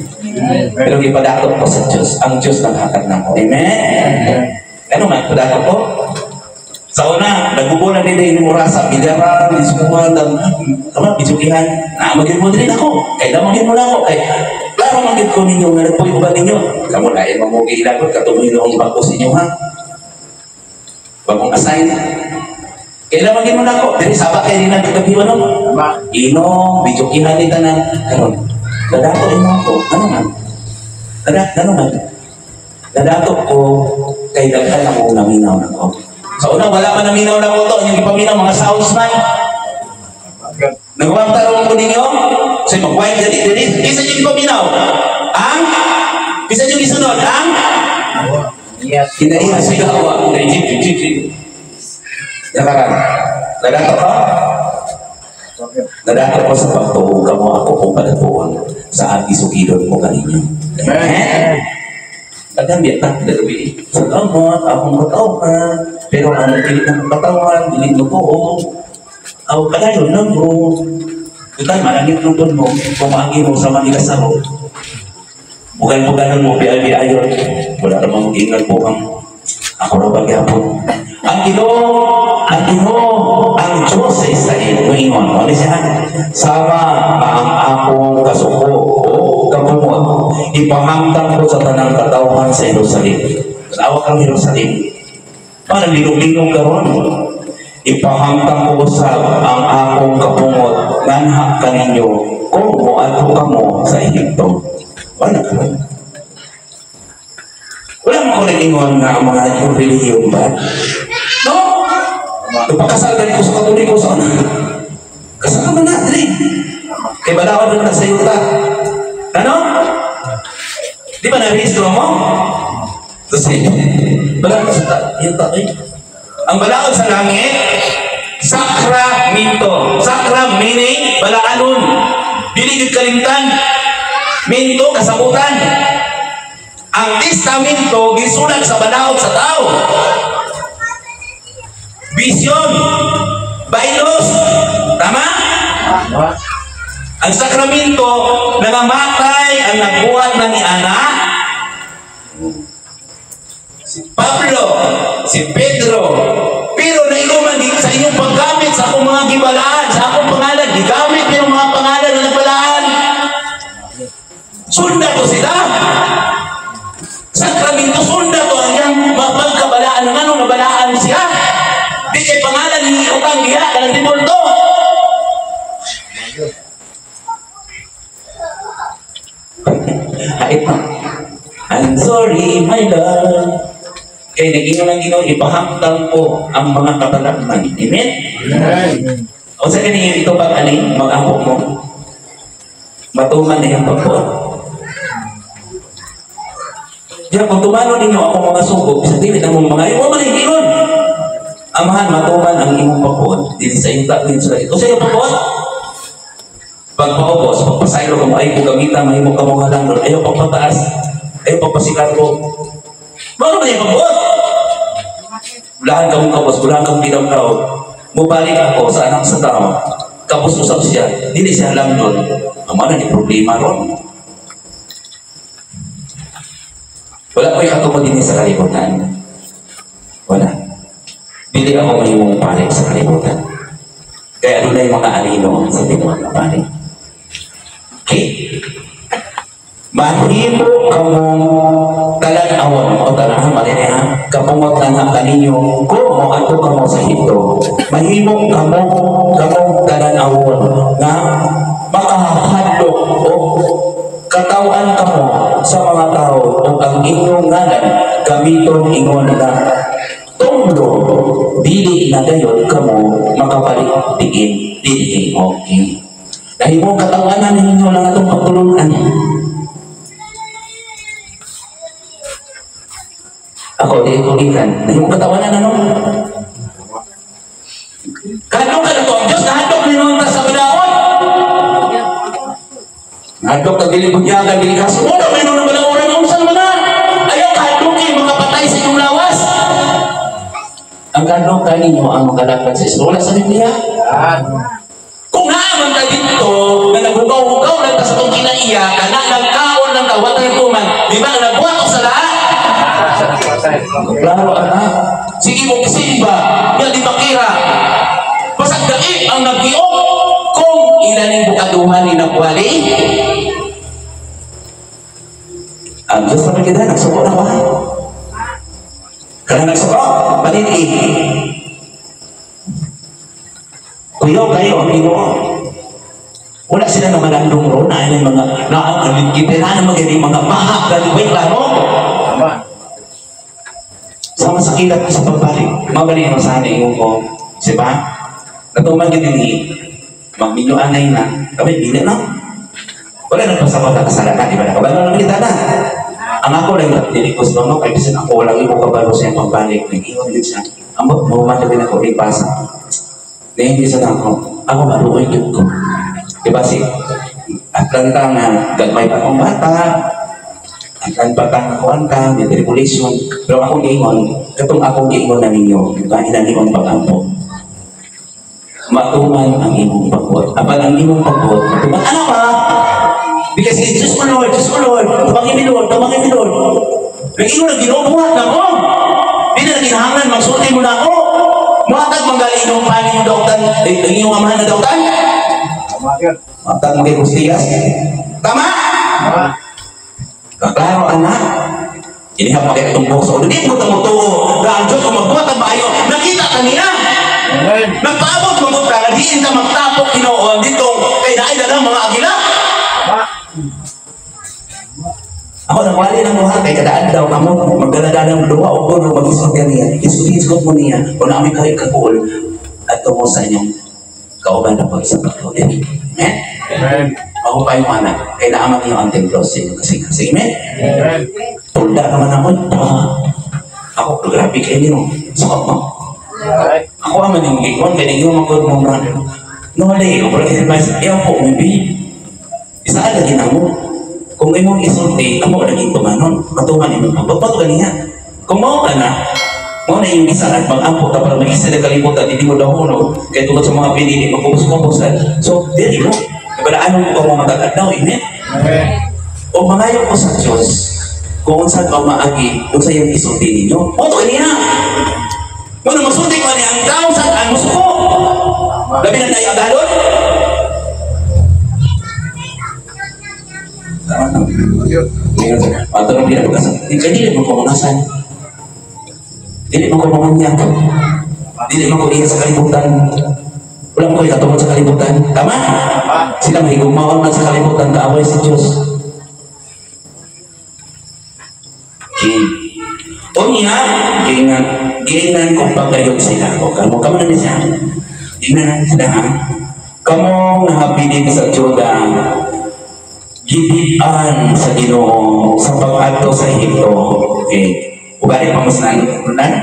Pero ipadakop ko sa Diyos. Ang Diyos naghatag na ko. Amen? Ano man, padakop ko? Sa una, nagbubulan nila yung orasa, bilyaran, isukuhan, tama, bijukihan. Na, magin mo din ako. Kaya magin mo na ako. Kaya, klaro magin ko ninyo, nga nagpuyo ba ninyo? Kamu na, mamugi ilakot, katuloy noong bago sa inyo, ha? Bagong assign. Kaya magin mo na ako. Dili, saba kayo rin ang kagabi, ano? Inom, bijukihan ni tanan. Karon, nadato imo ako. Ano man? Ano man? Nadato ko, kay daghan akong naminaw na ko. Sa una, wala pa naminaw na ko to. Yung ipaminaw, mga sounds man. Nagwang tarong ko ninyo. Kasi mag-wine, dali, dali. Isa yung ipaminaw. Ang? Isa yung isunod. Ang? Kinaiha sa gawa. Nakaran. Nadato ka? Nadato ko sa pagtuo ka mo ako kung padatuon sa agi sukidon ko kaninyo. Amen? Daghan biya ta dagabi. Salamat akong katawan. Pero ang dili ng katawan, dili mo tuo. Aw kadayon lang mo. Total malangit lungkod mo kung maagi mo sa Manila sa road. Bugal-bugalan mo biay-biayon. Wala ra mo ingat po ang ako ra ba gyapon. Ang Ginoo, ang Ginoo, ang Diyos sa Israel moingon. Ano siya? Sama ang akong kasuko o kabungot. Ipahamtang ko sa tanang katawhan sa Jerusalem. Tawag kang Jerusalem. Parang linog-linog karon. Ipahamtang ko usab ang akong kabungot nganha kaninyo kung moadto kamo sa Ehipto. Wala karon. Wala mo ko nag-ingon nga ang mga yung relihiyon ba? No? Nagpakasal gani ko sa Katoliko sa una. Kasal ka man na, dili. Kay balaod naman na sa yuta. Ano? Di ba na-rehistro mo? Kasi, balaod sa yuta. Eh. Ang balaod sa langit, sacramento. Sakramento. Sakram meaning balaanon. Dili gyud kalimtan. Minto kasabutan. Ang testamento gisulat sa balaod sa tao. Vision, bylaws, tama? Tama. Ang sakramento, nangamatay ang nagbuhat ng anak. Si Pablo, si Pedro. Pero naiguman sa inyong paggamit sa akong mga gibalaan, sa akong pangalan, gigamit yung mga pangalan na nagbalaan. Sunda to sila. Sakramento, sunda to ang iyang mapagkabalaan. Ang anong nabalaan siya? Di kay pangalan ni utang diha, kanang tibulto. Hait na. I'm sorry, my love. Kaya nag-ingon ang Ginoo, ipahamtang ko ang mga katalagman. Amen? Amen. O sa kaniyo ito bang alin, mag-ampo mo? Matuman na yung pagbuot. Diyan, kung tumano ninyo ako mga sugo, sa dili na mong mga imo, man ingon. Amahan, matuman ang imong pagbuot. Dili sa iyong taglin sa ito. Sa iyong pagbuot, pagpaubos, pagpasaylo kamo, ay ko gamitan, mahimo ka mga lang, ayaw pagpataas, ayaw pagpasikat ko. Mao man yung pagbuot. Bulahan ka mong kabos, bulahan kang pinamnaw. Mubalik ako sa anak sa tao. Kapos usap siya, dili siya alam doon. Ang mana ni problema ron. Wala ko'y katungod din sa kalibutan. Wala. Dili ako mahimong pare sa kalibutan. Kaya doon na yung mga alino sa tinuod na pare. Okay. Mahimo kamong talan-awon o talan mali niya kapungot lang ha kaninyo kung moadto kamo sa Ehipto. Mahimo kamo kamong talan-awon nga makahadlok o katawan kamo sa mga tao o ang inyong ngalan gamiton ingon nga tunglo dili na dayon kamo makabalik diin dinhi. Okay. Nahimo katawanan ninyo lang atong pagtulunan. Ako, di ko gikan. Nahimo katawanan ano? Kadlok ka na to ang Diyos, nahadlok ninyo ta sa balaod. Nahadlok ka dili bunyagan, dili kaso. Una, may nung balaoran, unsa naman na? Ayaw kahadlok kayo, makapatay sa inyong lawas. Ang kadlok ka ninyo ang makalakad sa Israel. Wala sa Biblia. Kung naaman ka dito, na nagugaw-ugaw lang ta sa itong kinaiya, kana nagkaon ng tawatan tuman, di ba nagbuhat sa lahat? Klaro anak. Sige mo kisimba, nga di makira. Basag dait ang naggiok kung ilan yung bukaduhan ni nagwali. Ang Diyos na kita, nagsuko na ba? Kaya nagsuko, palili. Kuyaw kayo ang Ginoo. Wala sila na malandong ro, na yung mga naakalit kita, na mga mga baha, galiway, klaro. Sama sa kilat sa pagbalik. Mabalik ang sana ingon ko. Diba? Natuman yun din magminyo anay na. Kami, bili na. Wala nang pasabot na kasalanan. Di ba? Nakabalo na kita na. Ang ako lang, dili ko sa mga kay bisan ako, walang imo kabalo sa iyang pagbalik. Nag-ingon din siya. Ang mahuman na ako, ipasa. Nahindi sa ako. Ako, maluoy yun ko. Diba si Atlanta nga, gagmay pa akong bata. Ang batang ako ang may tribulation. Pero akong giingon, katong akong giingon na ninyo, di ba? Inanion pag-ampo. Matuman ang imong pagbuot. Apan ang imong pagbuot, matuman. Ano ka? Because Diyos ko Lord, Diyos ko Lord, tabangin mi Lord, tabangin mi Lord. Nag-ingon na ginubuhat na ko. Di na naginahanglan, magsulti mo na ako. Muhatag manggali inyong panin yung dautan, inyong amahan na dautan. Muhatag manggali kustiyas. Tama? Klaro anak. Inihap pa kayo itong buhok sa ulo. Di mo tumutuo na ang Diyos kung magbuhat ang maayo, nakita ka niya. Nagpaabot mong ka, diin ka magtapok hinoon dito kay naay dalang mga agila. Ako nagwali ng buhat kay kadaan daw kamo magdala-dala ng luha o gulo mag-isgot ka niya. Isgot-isgot mo niya o namin kayo kakuol at tungo sa inyong kauban na po sa pagtuloy. Amen? Amen. Ako pa yung anak, kay naaman niyo ang templo sa inyong kasing-kasing. Amen? Amen. Tulda naman ako. Ako, grabe kayo nyo. Sakot mo. Ako ang maning gigon kay ninyo magod mo nga. Nole, o pero advice, iyaw po maybe. Isa lagi na mo. Kung imong isulti, amo lagi tumanon, matuman imong pagbabato ganiya. Kung mao ka na, mao na yung gisaad mag-ampo ta para maisa na kalibutan, hindi mo dahono, kay tungod sa mga pinili, magkubos-kubos. So, dili mo. Ibalaan mo ko mga matag-adlaw, amen? O mangayo ko sa Diyos, kung unsa ka maagi, unsa yung isulti ninyo, mao to kaniya. Muna masulti ko niya ang tao sa ang musuko. Labi na tayo agalon. Ato nang dili ka sa. Dili mo ko munasan. Dili mo ko manganyak. Dili mo ko iya sa kalibutan. Wala mo ko ikatungod sa kalibutan. Tama? Sila mahigugmaon man sa kalibutan, kaaway sa Diyos. Okay. Unya, giingnan ko pagayod sila. O kamo na siya. Giingnan sila ha. Kamo nahabilin sa Juda, gibian sa Ginoo sa pag-adto sa Ehipto. Okay. Ubalik pa mo sa nan?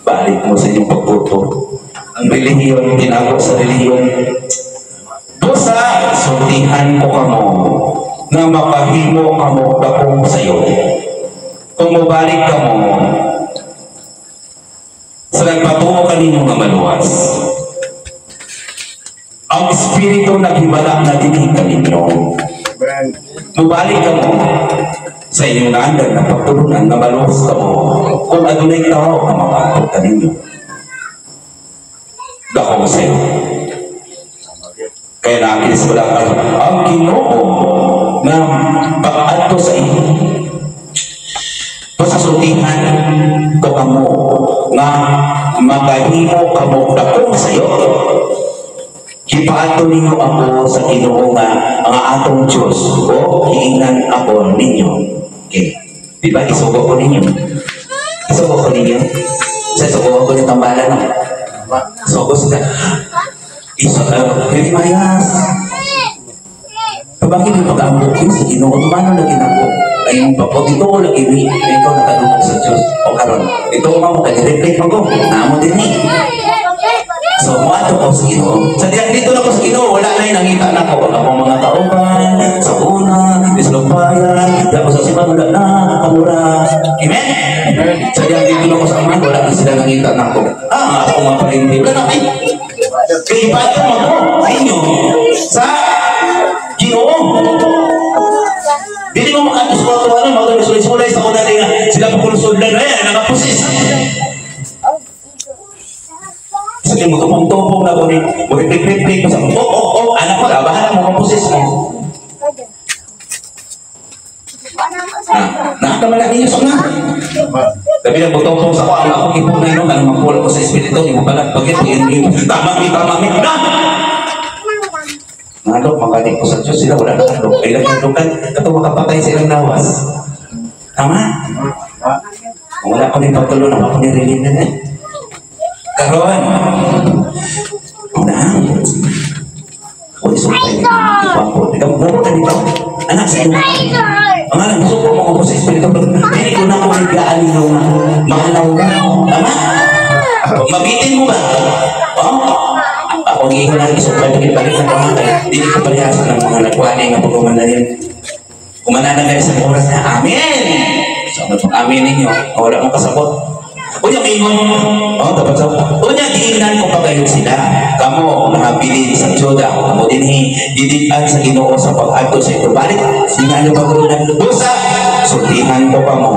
Balik mo sa inyong pagbuto. Ang relihiyon, tinago sa relihiyon. Busa, sultihan ko kamo na makahimo kamo dakong sayo. Kung mubalik kamo sa nagpatuo kaninyo nga maluwas. Ang espiritu naghibala na dinhi kaninyo. Mubalik kamo sa inyong naandan na pagtulunan nga maluwas kamo kung adunay tao nga makaabot kaninyo. Dako sayo. Kaya nakinis ko lang ang Ginoo na pag-adto sa inyo. Pasasultihan ko kamo nga makahimo kamo dakong sayo. Gipaadto ninyo ako sa Ginoo nga ang atong Dios o giingnan ako ninyo. Okay. Di ba isugo ko ninyo? Isugo ko ninyo? Sa isugo ko ni tambalan no? Isugo sa Isa Jeremias. Bakit yung pag-ambot yun sa Ginoo? Tumano lagi na ko. Ay yung pag dito lagi ni ikaw nakadungog sa Diyos. O karon, ito mo kay reflect mo ko. Naamo din ni. So, muadto ko sa Ginoo. Sa diyan dito na ko sa Ginoo, wala na yung nangita na ko. Ang akong mga kauban, sa una, dislugbayan, tapos sa simbahan, wala na, kamura. Amen? Sa diyan dito na ko sa amahan, wala na sila nangita na ko. Ah, ako mga parente. Wala na, ay. Kaya ipato mo ko sa inyo, sa Ginoo. Dili mo makatos ko ito, ano, mga sulay-sulay sa una rin, sila pakulsudlan, eh, nakapusis. Sige mo, tupong-tupong na ko ni, mo-replik-replik mo sa, oh, anak ko, bahala mo, kapusis mo. Nakakama na ninyo sa nga. Labi na butong sa ko, ang akong ipong na yun, anong magpula ko sa espiritu, hindi mo pala, bakit, tama mi, na! Ngalok, magaling ko sa Diyos, sila wala na ngalok. Ilang nalokan, katong makapatay silang nawas. Tama? Kung wala ko ni pagtulo, na ako ni Relin na eh. Karon, una, ako isultay ni Ipapo. Ikaw, na dito. Anak sa inyo. Ang alam, gusto ko mga ko sa espiritu. Hindi ko na ako higaan ninyo nga. Mahalaw ka. Tama? Mabitin mo ba? Oh? Ako ang iingon lang, isumpay pagibalik sa mga hindi ko palihasan ng mga nagwani nga pag-uman na rin. Kumana na kayo sa oras na, Amen! So, amin ninyo, wala mong kasabot. Unya, ingon, oh, dapat sa, unya, giingnan ko pagayon sila. Kamo, nakabilin sa Juda, kamo dinhi, didian sa Ginoo sa pag-adto sa ito. Balik, singa nyo pagulunan, busa, sultihan ko kamo,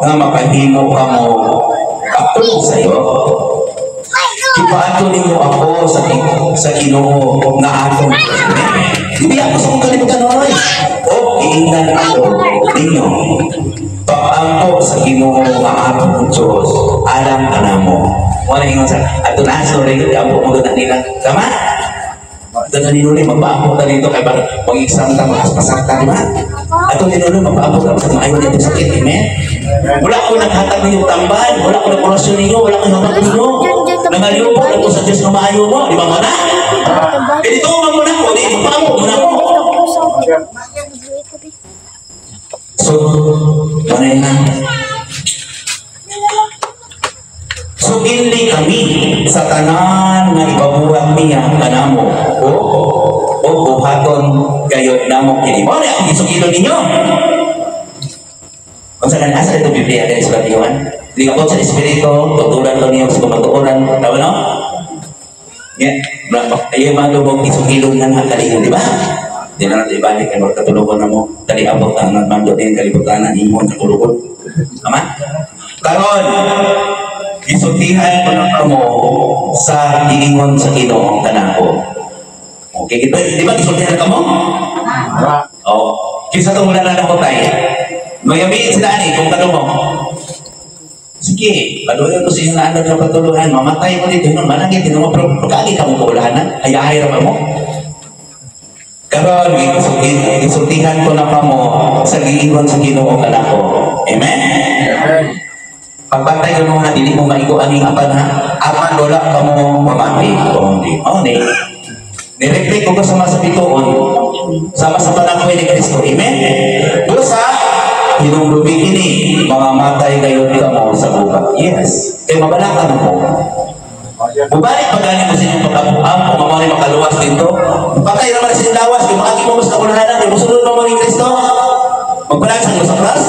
nga makahimo kamo, ako sa iyo. Ipaadto ninyo ako sa Ginoo nga atong Hindi ako sa kong kalibutan oy. O giingnan ako ninyo. Pag-angko sa Ginoo nga atong Diyos, alam ka na mo. Wala ingon sa ato na sorry apo mo na nila. Tama? Ato na ninuli magpaampo ta dito kay para mag-exam ta makaspasar ta, di ba? Ato ninuli magpaampo ta sa maayo nito sakit, amen? Wala ko naghatag ninyong tamban, wala ko nagkorasyon ninyo, wala ko naghatag ninyo. Nangalupot ako sa Diyos nga maayo mo, di ba mo na? Eh dito mo na ko, di paamo mo na ko. So, manay na. So, ginli kami sa tanan nga ipabuhat niya kanamo o buhaton gayod namo kini. Mao ni akong gisugilon ninyo. Unsa kan asa dito Biblia kay sulat ni Juan? Lingapot sa Espiritu, tutulan ko niyo sa kamatuoran, tama no? Yeah, ay mga lubog isugilon na nga kalingon, di ba? Di na natin ibalik kay mga katulugon na mo. Dali abot ang nagmando din kalibutan na imong katulugon. Tama? Karon, gisultihan ko na kamo sa giingon sa Ginoo kanako. Okay, di ba gisultihan kamo? Oh, kinsa tong wala na ako tayo. Mayabiin sila ani kung kadungog. Sige, paduyan ko sa inyong anak na patuluhan. Mamatay mo dito. Nung manangit, mo, pero pagkaagi ka mo kaulahanan, hayahay ra ba mo? Karon, gisultihan ko na kamo sa giingon sa Ginoo kanako. Amen? Amen. Pagbantay ko nga dili mo maigo aning apan ha. Apan wala ka mo mamati. Oh, di. Oh, ni. Nireflect ko sa mga bituon sama sa panangkoy ni Kristo. Amen? Busa, hinumdumi kini, mga matay kayo kamo sa gubat. Yes. Kaya mabalaka na mo. Bubalik pa gani mo sa inyong pag-abuang kung mamari makaluwas dito. Patay naman sa inyong lawas, kung makagi mo sa kabulahanan, kung musunod mo ni Kristo, magbalansa mo sa cross.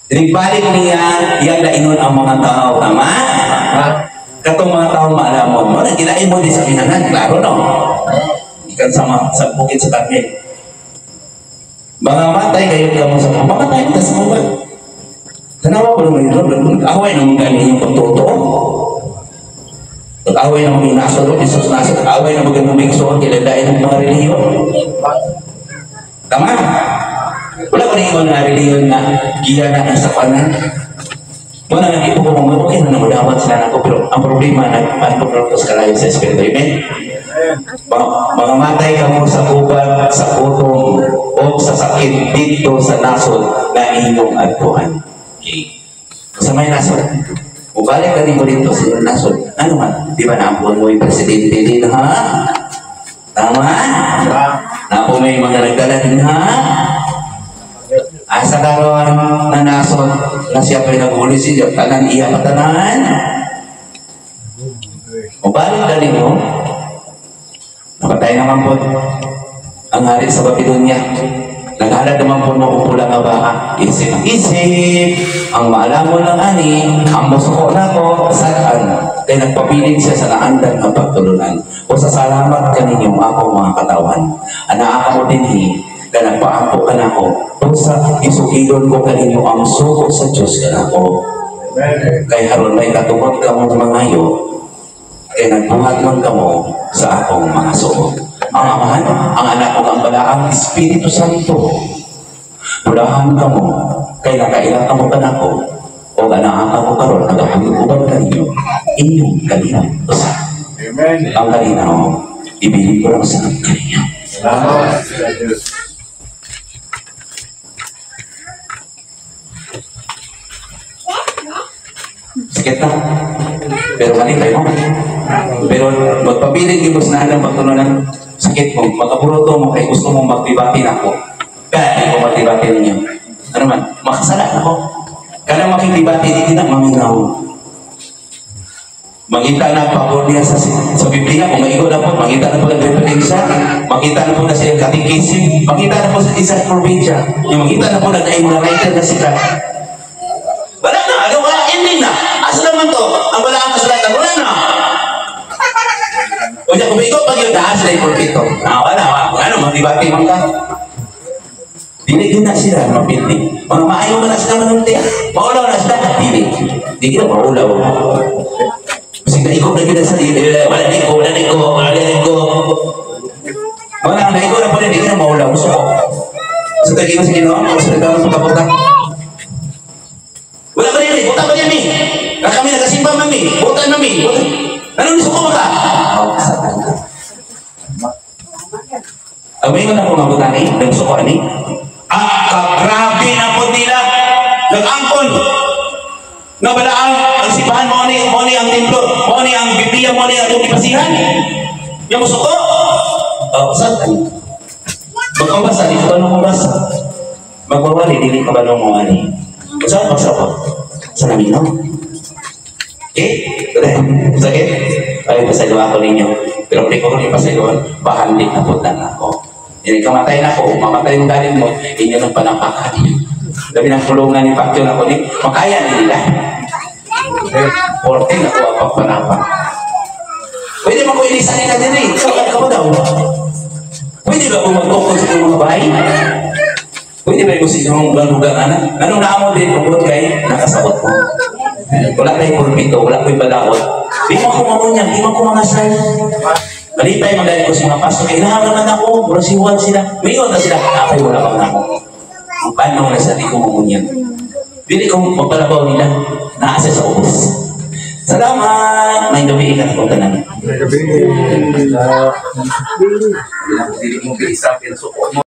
Balik niya, iyang dainon ang mga tao. Tama? Katong mga tao maalamon mo, nagilain mo din sa minanan. Klaro, no? Ikan sa, sa bukid sa Carmel. Mga matay kayo kamo sa mamatay mo sa mga. Tanawa ko naman ito, away naman gani inyong pagtotoo. Nag-away naman yung nasa doon, Jesus nasa, nag-away naman ganun may igsoon, kilalain ng mga relihiyon. Tama? Wala ko na nga relihiyon na giya na sa kanan. Wala nga ito ko mga okay na namadawan sila na ko, pero ang problema, nagpagpagpagpag sa kalayo sa Espiritu. Amen? Mga matay ka mo sa gubat, sa gutom, o sa sakit dito sa nasod na inyong adtuan. Okay. Sa may nasod, mubalik ka rin mo dito sa inyong nasod. Ano man? Di ba naampuan mo yung presidente din, ha? Tama? Naampuan mo yung mga nagdala din, ha? Asa karon na nasod na siya pa'y naguli siya, tanan iya patanan. Mubalik ka rin mo. Napatay naman po ang hari sa Babylonia. Naghalad naman po mo pula nga baka. Isip-isip, ang maalamon ng ani, ang musuko na ko, saan? Kaya nagpabilin siya sa naandan ang pagtulunan. O sa salamat kaninyo ako mga katawan. Anaa ka mo dinhi, na nagpaampo ka na ako. O sa isukidon ko kaninyo ang suko sa Diyos ka na ako. Kay haron may katungod ka mo mangayo, kay nagbuhat man kamo sa akong mga suot. Ang Amahan, ang Anak ug ang Balaang Espiritu Santo. Bulahan kamo, kay nakaila kamo kanako, o anaa kamo karon nagapuyo uban kaninyo, inyong kalinaw usa. Amen. Ang kalinaw, ibili ko lang sa kaninyo. Salamat sa Diyos. Sakit na. Pero malipay mo. Pero magpabilin din mo sa nalang pagtununan, sakit mo, makaburoto mo kay gusto mong magdibati na ako. Kaya hindi ko magdibati ninyo. Ano man, makasala ako. Kaya makikdibati, di na maminaw. Mangita na pabor niya sa Biblia, kung maigo na po, mangita na po ang referensya, mangita na po na siyang katekisim, mangita na po sa isang probinsya, yung mangita na po na dahil mga writer na sila. Wala na, ano, wala, ending na. Asa naman to? Ang wala ang kasulatan, wala na. O niya, kung ikaw pag yun, daan sila yung pulpito. Ah, wala, wala. Ano, magdibati man ka. Dili din na sila, mapildi. Mga maayo man na sila manunti. Maulaw na sila, dili. Di kita maulaw. Kasi naikot na kita sa dili. Wala ni ko, wala ni ko, wala ni ko. Wala, naikot na po rin, di kita maulaw. Gusto ko. Sa tagino sa Ginoo, sa tagino sa kapunta. Wala ba rin, buta ba rin eh? Na kami nagasimba mami, buta mami. Ano ni suko ka? Oh, satan ka. Ang may na po nga buta ni, nagsuko ani. Ah, kagrabe na po nila. Nag-angkon. Nabalaang ang simbahan mo ni ang templo, mo ni ang Biblia, mo ni ang atong gipasihan. Yang musuko. Oh, satan. Magpabasa, di ko ba nung mabasa? Magwawali, dili ka ba nung mawali? Saan magsabot? Sa naminaw. Okay? Sakit? Ay, pasaylo ako ninyo. Pero hindi ko rin pasayloan, bahalik na po na ako. Hindi kamatay na ako, mamatay yung galing mo, inyo ng panapakan. Labi ng pulungan ni Pacquiao na ko ni, makaya nila. 14 ako ang pagpanapak. Pwede mo ko ilisan nila din eh. So, ano ka mo daw? Pwede ba kung mag-ukod sa inyong mga bahay? Pwede ba yung sa inyong lugar, anak? Anong naamo din, tungkol kay nakasabot mo? Wala tayong pulpito, wala ko'y balaod. Di mo ko mamunyag, di mo ko mga sal. Malipay magaling ko sa mga pastor, kailangan naman ako, mura si Juan sila. Mayon na sila, akay wala kang nako. Ang panong na sa di ko mamunyag. Dili ko magpalabaw nila, naasa sa ubos. Salamat! May gabi ka na kong tanan. Gabi. Dili mo bisa, pero suko mo.